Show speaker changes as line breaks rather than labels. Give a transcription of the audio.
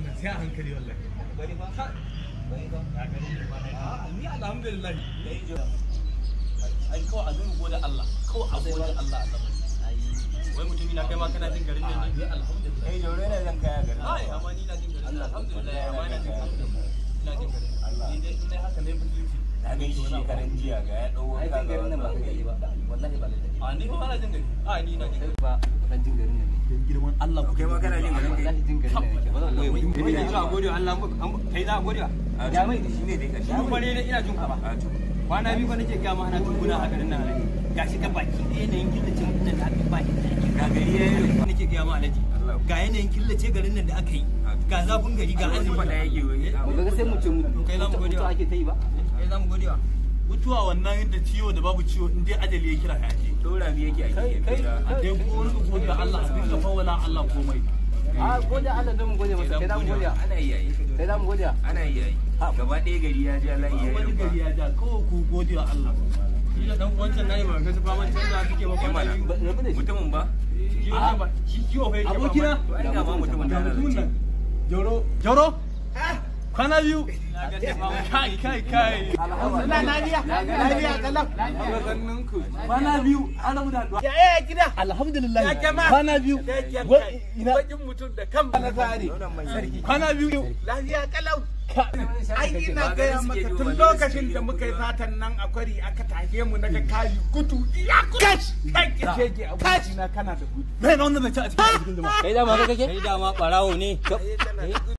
nan sai a hankali wallahi.
Bari ba. Bari ba.
Ya gari ne ba na.
Ni alhamdulillah. Ai kawai a nuna gode Allah. Kawai a gode Allah a zaman.
Wai mutumi na kai ma kana jin garin nan ne?
Ni alhamdulillah.
Kai jauro yana zan kaya garin.
Ai amma ni na jin garin nan alhamdulillah amma ina jin garin nan. Ina jin garin nan. Ni dai in dai haka ne mutunci.
Na gan shi shekaran jiya ga ya ɗau
Ai
wanka
jin
ga
garin nan ba kai ba. Wallahi ba kai
A ni ba na jin gari. A ni na jin gari.
ba. Dan jin garin nan ne.
Dan girman Allah
Kai ma kana jin garin kai?
Wallahi jin garin nan nake. Ba zan koyi ba.
Ni za a gode wa Allah kai za a gode wa.
Ya mai
shi ne dai ƙarshe.
Ni fa ne ina jin ka ba.
A to.
Kwana biyu fa nake gaya ma ana tunguna a garin nan alaji. Gashi ga baki ɗaya yanayin killace mutum da aka yi ba inda ake.
Ga gari ya yi rumfa.
Nake gaya ma alaji. Ga yanayin killace garin nan da aka yi. Ga zafin gari ga
Wani
azumi.
faɗa yake wai.
Ba ga sai mu ce mu
Kai za mu gode wa.
ake ta yi ba.
Kai za mu gode wa.
Mutuwa wannan da ciwo da babu ciwo in dai ajali ya kira ka aje.
Ɗora mi yake a
Kai
gefe.
kai.
A dai ko wani gode wa Allah a dinga fawwala Allah komai.
A gode Allah don mu gode masa. Kai za mu gode.
Ana yi yayi.
Kai za mu gode.
Ana yi yayi. Gaba ɗaya gari ya ja layi ya yi
Wani
rumfa.
gari ya ja kawai ku gode wa Allah.
Shi da dan uwancan nayi ba ga su faman canza suke ba
Eh
kwana
mana.
biyu.
Rabu da shi.
Mutumin ba?
Shi wannan ba shi kiwo fa yake ba.
Abokina
To ai ga ma mutumin
ga
da
mutumin nan. Jauro. Jauro. Kwana biyu. Kai kai kai.
Alhamdulillah lafiya lafiya kalam.
Kwana biyu an rabu da haduwa.
Ya ya gida.
Alhamdulillah.
Ya jama'a.
Kwana biyu. Wai, ina
Bakin mutum da kan na tsari.
kwana biyu.
Lafiya kalau. Ai ina gaya maka tun lokacin da muka yi satan nan a kwari aka tashe mu naga kayi gudu iya gudu. Kai shege abokina kana da gudu.
Me na wannan zance a cikin jama'a.
Kai dama kai kake?
Kai dama barawo ne.
Kai kana da gudu.